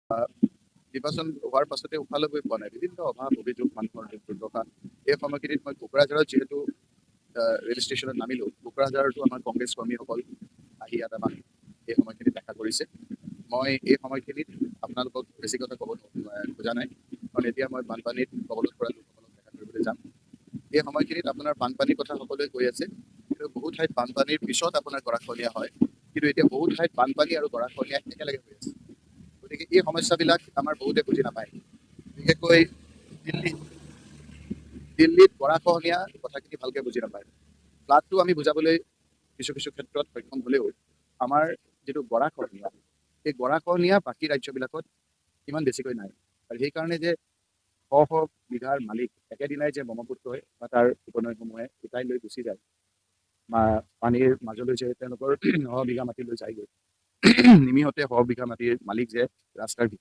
নিৰ্বাচন হোৱাৰ পাছতে উশাহ ল'বই পোৱা নাই। বিভিন্ন অভাৱ অভিযোগ, মানুহৰ দুখ দুৰ্দশা। এই সময়খিনিত মই কোকৰাঝাৰত যিহেতু ৰেল ষ্টেচনত নামিলোঁ, কোকৰাঝাৰতো আমাৰ কংগ্ৰেছ কৰ্মীসকল আহি ইয়াত আমাক এই সময়খিনিত দেখা কৰিছে। মই এই সময়খিনিত আপোনালোকক বেছি কথা ক'ব খোজা নাই, কাৰণ এতিয়া মই বানপানীত কবলত পৰা লোকসকলক দেখা কৰিবলৈ যাম। এই সময়খিনিত আপোনাৰ বানপানীৰ কথা সকলোৱে কৈ আছে, কিন্তু বহু ঠাইত বানপানীৰ পিছত আপোনাৰ গৰাখহনীয়া হয়, কিন্তু এতিয়া বহু ঠাইত বানপানী আৰু গৰাখহনীয়া একেলগে হৈ আছে। গতিকে এই সমস্যাবিলাক আমাৰ বহুতে বুজি নাপায়। বিশেষকৈ দিল্লীত গৰাখহনীয়া কথাখিনি ভালকে বুজি নাপায়। ফ্লাডটো আমি বুজাবলৈ কিছু কিছু ক্ষেত্ৰত সক্ষম হ'লেও আমাৰ যিটো গৰাখহনীয়া, এই গৰাখহনীয়া বাকী ৰাজ্যবিলাকত ইমান বেছিকৈ নাই। আৰু সেইকাৰণে যে শ শ বিঘাৰ মালিক একেদিনাই যে ব্ৰহ্মপুত্ৰই বা তাৰ উপনৈসমূহে উটাই লৈ গুচি যায় বা পানীৰ মাজলৈ যে তেওঁলোকৰ শ বিঘা মাটি লৈ যায়গৈ, নিমিষতে শ বিঘা মাটিৰ মালিক যে ৰাস্তাৰ ভিখাৰী